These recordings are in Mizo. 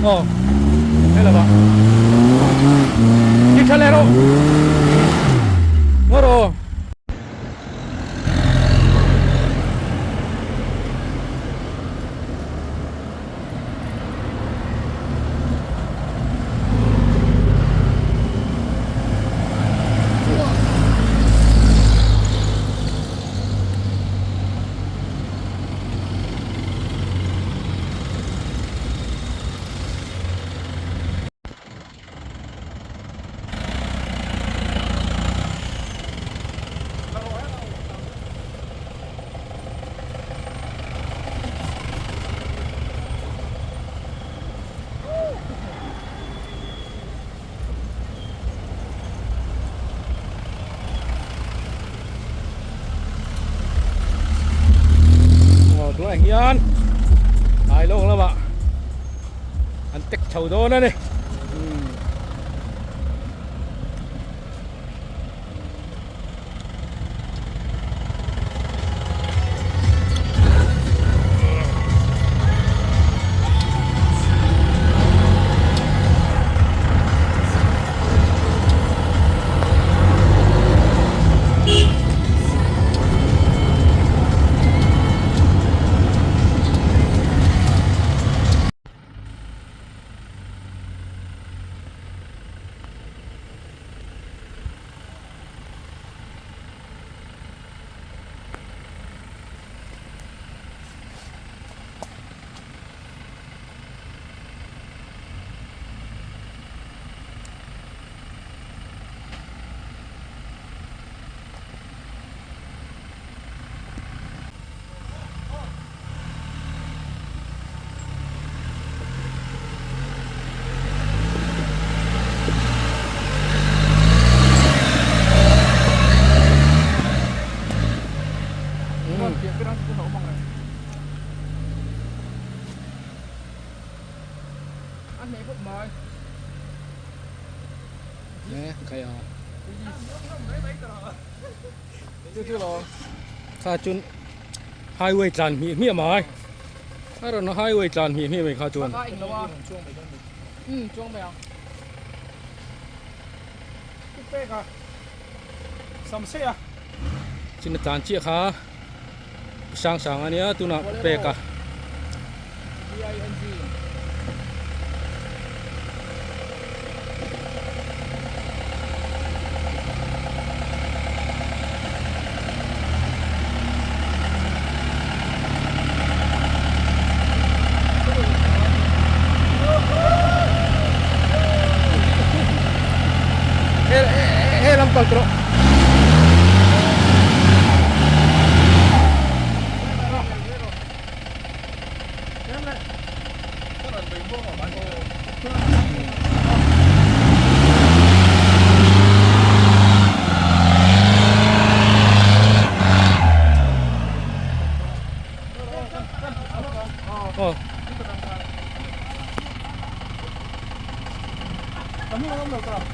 Aw helama ti tha leh rawh ngaw rawh aw. Tunah hian Ailawng lamah an tek chho dawn a ni. Kha chun highway tlan hmih hmiah mai a rawn highway tlan hmih hmiah mai kha chuan. Chin a tlan chiah kha sang sang a nia tunah pek a. He lam kal tawh.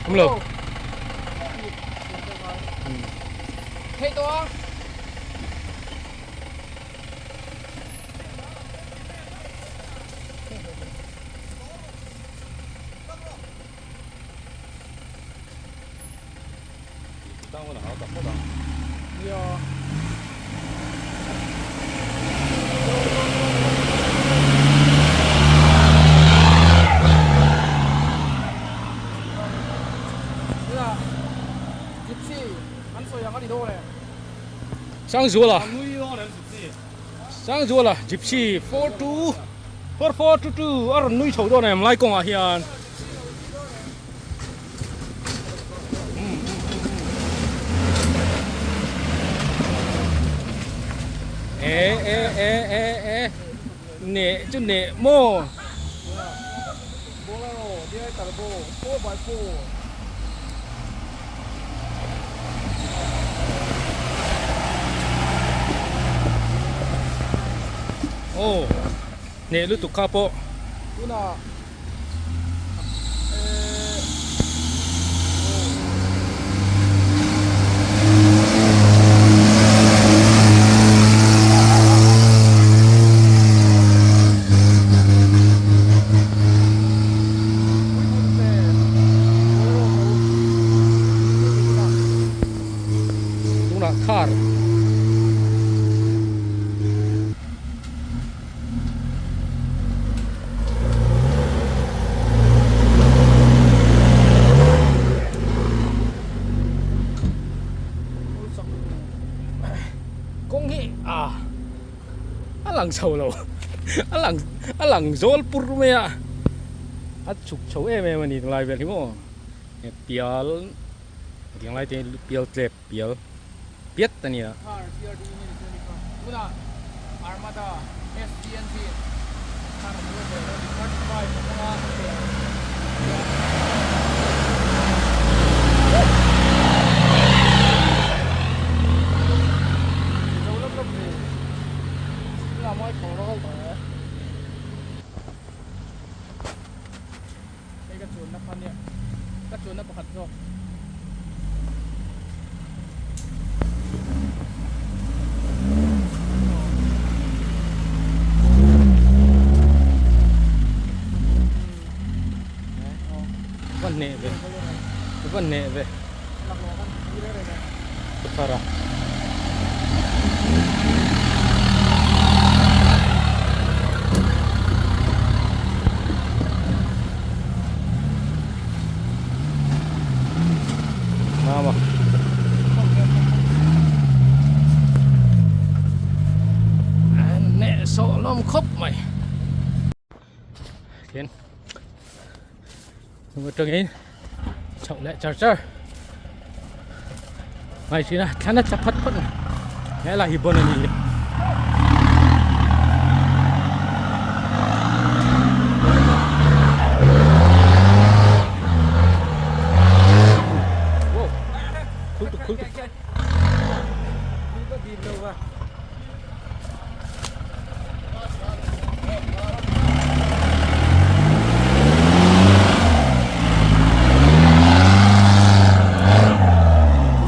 Không được. Sangzuala Sangzuala Gypsy 42 4422 a rawn nui chho dawn em lai kawngah hian. E e e e e ne chu ne maw. Bolero DI Turbo 4x4. Aw hneh lutuk kha pawh. Tunah a a lang chho lo a lang a lang zawl pur mai a a chhuk chho em em a ni tunlai vel hi maw pial tiang lai te pial tlep pial piat a ni a. Va hneh ve va hneh ve thar a. Mama. Nè sọ lom khop mày. Kiến. Một trường in. Chậu lẹ char char. Mai china thana chaphat phot. Nghe là hibon ani.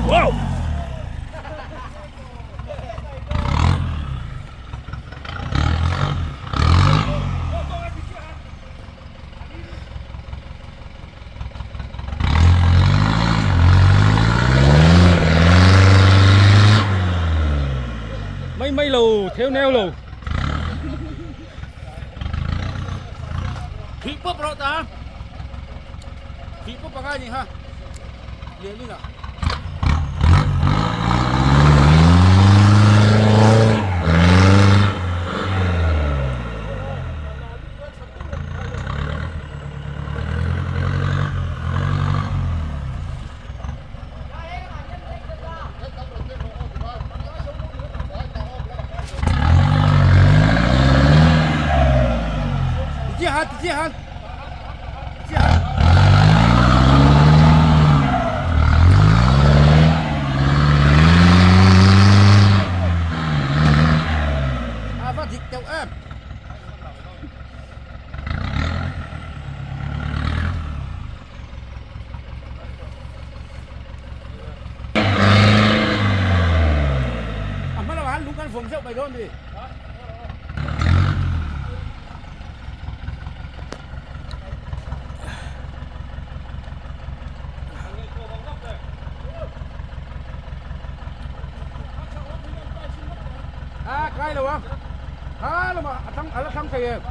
Wow! Mấy mấy lù theo neo lù. Thih pawp rawh ta. Thih pawp a ngai ni ha. Lian in a. A va dik deuh em. A hma lamah han lung kan vawm zeuh mai dawn ni. A kai lo ang. Kha lamah a thang a la thang thei em.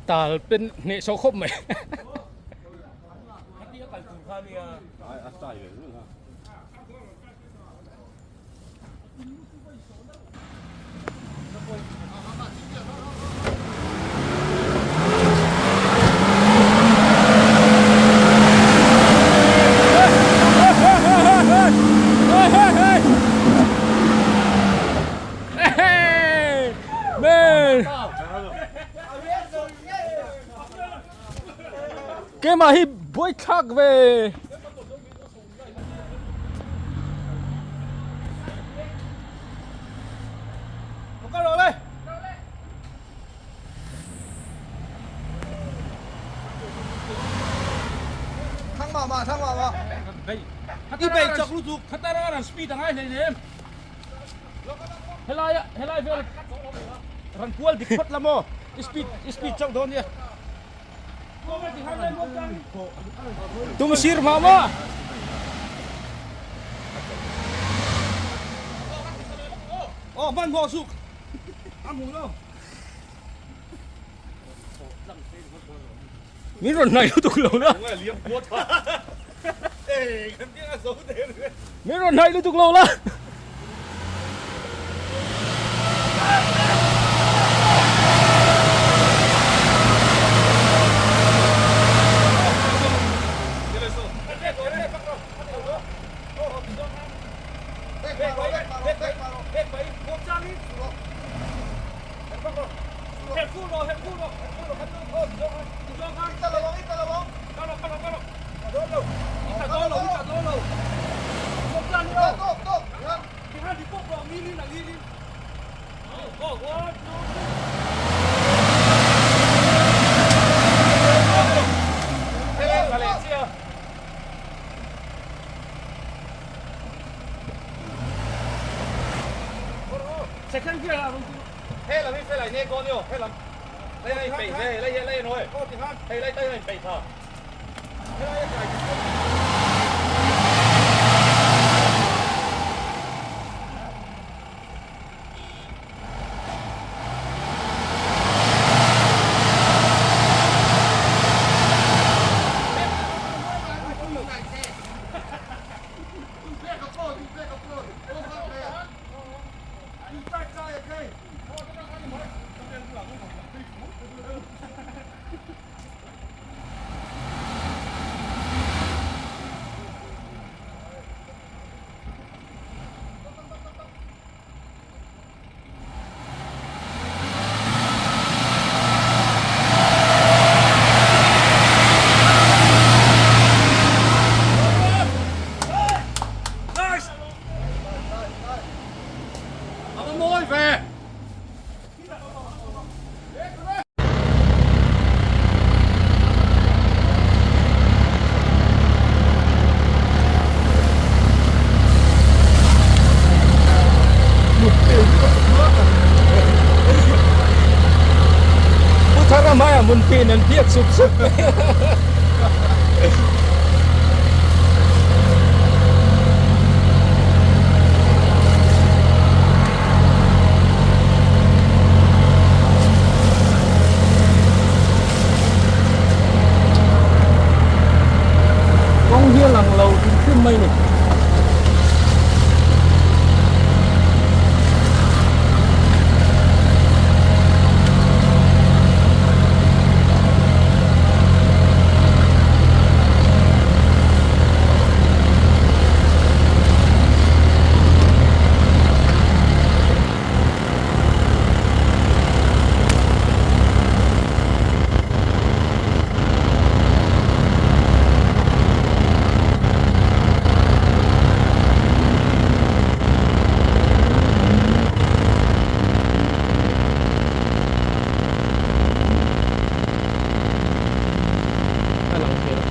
Tal pen hneh sawh khawp mai. Keimah hi buaithlak ve. mah thang mah mah. I bei chak lutuk. Khatara ran speed angai hlei nem. Helai helai vel ran kual dik phawt la maw. I speed i speed chauh dawn nia. Tum sir mah mah. Aw hmanhmawh suk. A hmu lo. Min rawn hnai lutuk lo la. Min rawn hnai lutuk lo la. Pu Thara hmaiah hmunpin an phiat sup sup mai. Kawng hi a lang lo hrim hrim mai ni. A lang thei lo.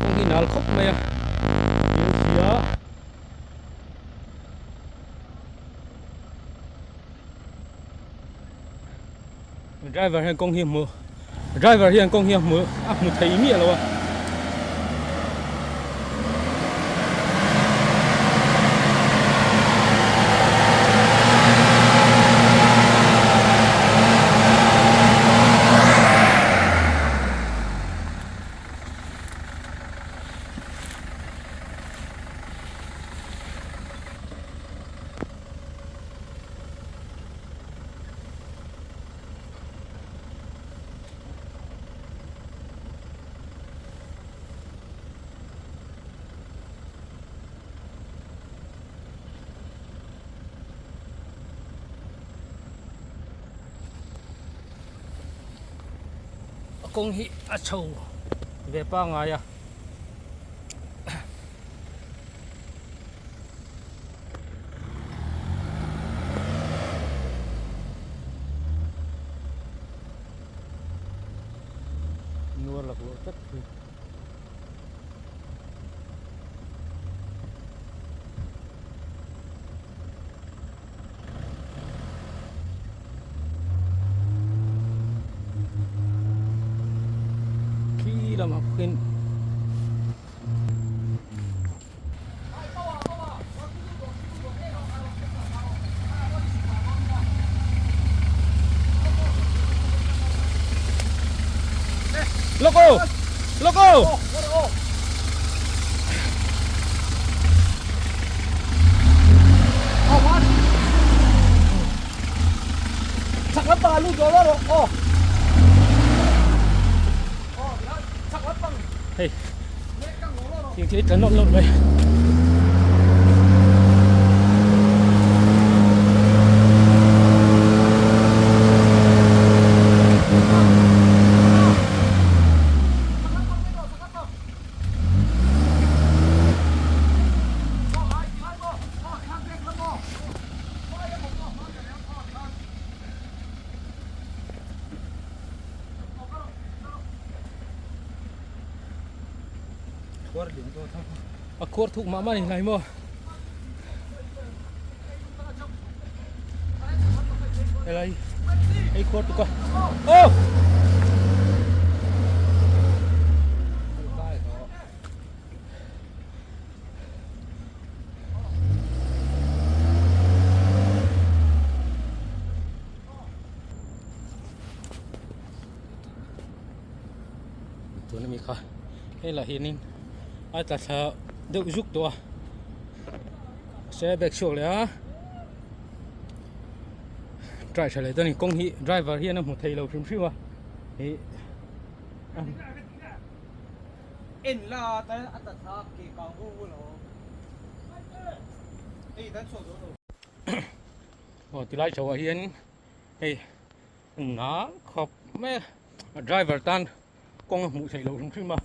Kawng hi nal khawp mai a, a bial sia. Driver hian kawng hi a hmu driver hian kawng hi a hmu a hmu thei miah lo a. kawng hi a chho ve pangngai a. Nuar laklawh tlat hi. Khi lamah pawhin Loco! Loco! Hei thing thil tla nawlh nawlh mai. A khuar thuk mah mah a ni hlai maw helai hei khuar tuk a aw tuna mi kha hei lah hianin a tla thla deuh zuk tawh a se bag chhuak leh a try tha leh dawn a ni kawng hi driver hian a hmu thei lo hrim hrim a ih En la ta a ta thla ke kang hu hu lo ei dan chhuak zo lo. Aw tilai chho ah hian hei nal khawp mai a driver tan kawng a hmuh theih loh hrim hrim a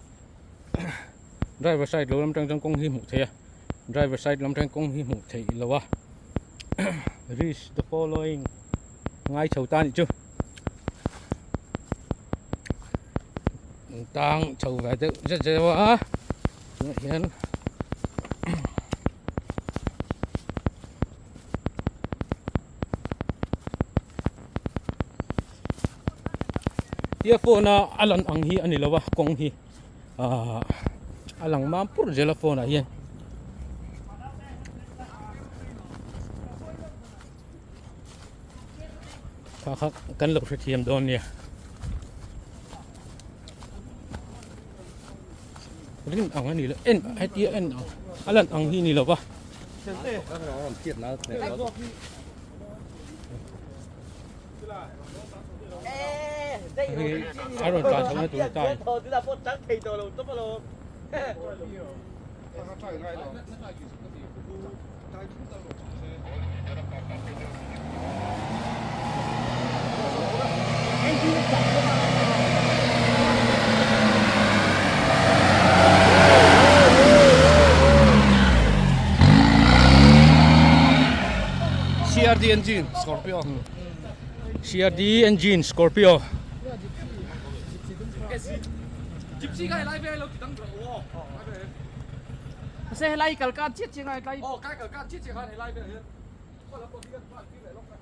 driver side lo lam atang chuan kawng hi hmuh theih a driver side lam atang kawng hi hmuh theih loh a reach the following ngai chho ta anih chu. Tang chho ve deuh zet zet a tunah hian tia phone a a lan ang hi a ni lo a kawng hi ahh a lang mam pur zel a phone ah hian. Kha kha kan lo hrethiam dawn nia. Rin ang a ni lo en hetia en ang a lan ang hi ni lo va. Hei a rawn tlan chho na tur ta. CRD engine Scorpio CRD engine Scorpio Gypsy kai lai ve lo ti dang ro Se helai kal kan chiat chiang ai tlai. Oh kai kal kan chiat chiang han helai vel hian. Ko lam pawh khi kan tlan tir leh lawk a.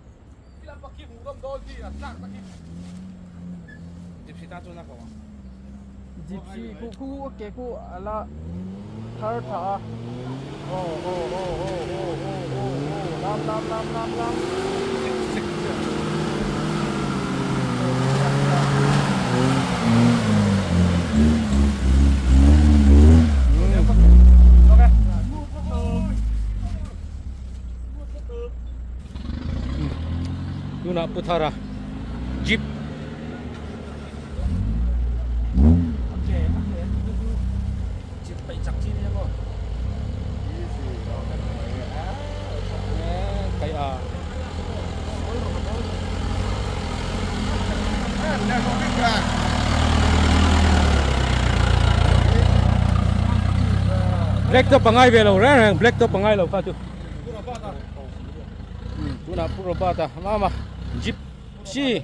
Khi lam pawh khi hmuh rawm dawn khi a tlak tak hi. Gypsy ta chuan a ko ang. Gypsy khu khu ke khu ala thar tha a. Oh oh oh oh oh oh oh oh lam lam lam lam lam. Tunah Pu Thara jeep Black top a ngai ve lo reng reng black top a ngai lo kha chu. Tunah Pu Robert a mama Gypsy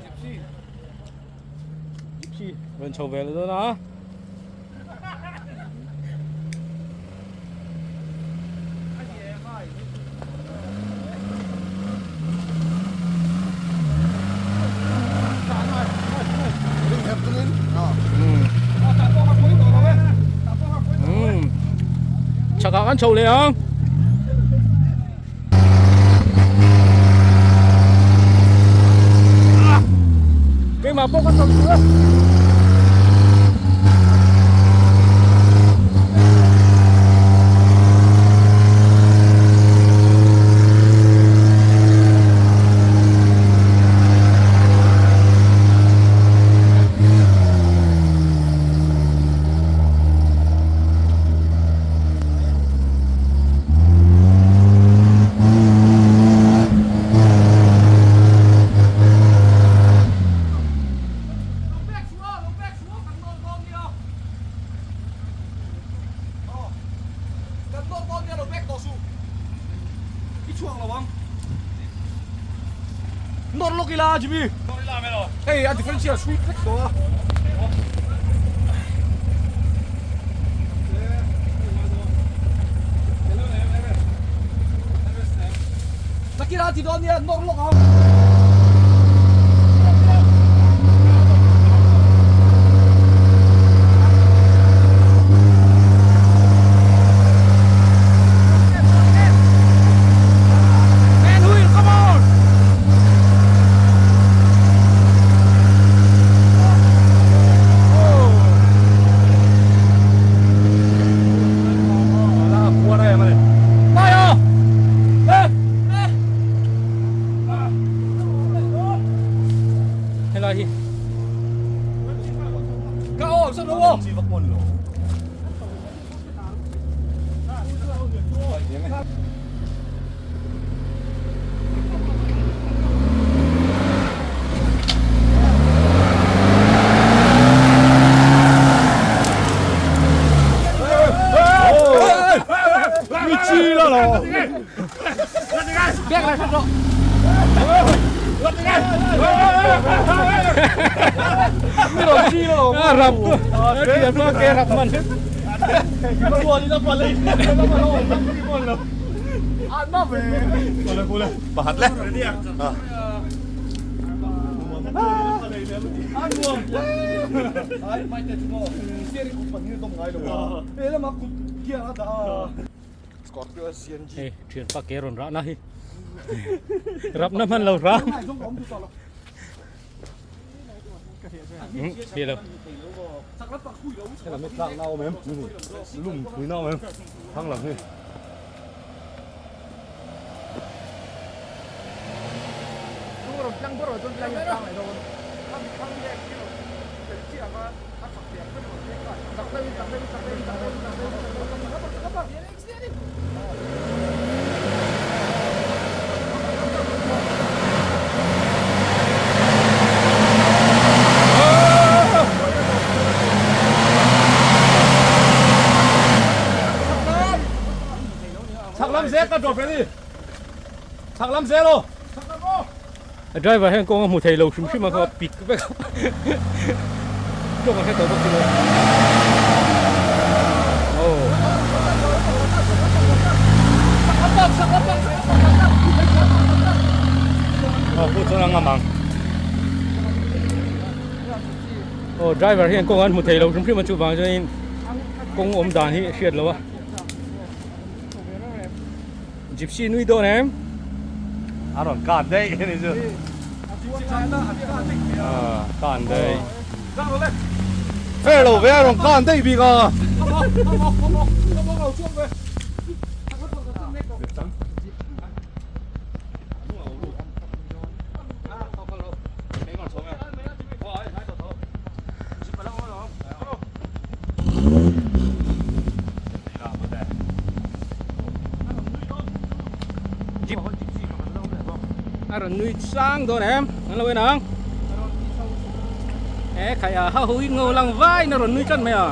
Gypsy rawn chho ve leh dawn a. Chakah kan chho leh ang. Keimah pawh ka chho tur a. Helai hi Hei thianpa ke rawn rahna hi rapna hman lo hram hi lo A driver hian kawng a hmu thei lo hrim hrim a kha pik vek a tawng a hre tawh bawk si lo aw. Aw pawh chuan a ngam ang aw driver hian kawng an hmu thei lo hrim hrim a chuvang chuanin kawng awm dan hi a hriat loh a. Gypsy nui dawn em? A rawn kan daih a ni chu. Ah, kan daih. Fair lo ve a rawn kan daih bik a. Jeep a rawn nui sang dawn em an lo en ang e khai a ha hui ngo lang vai in a rawn nui tan mai a.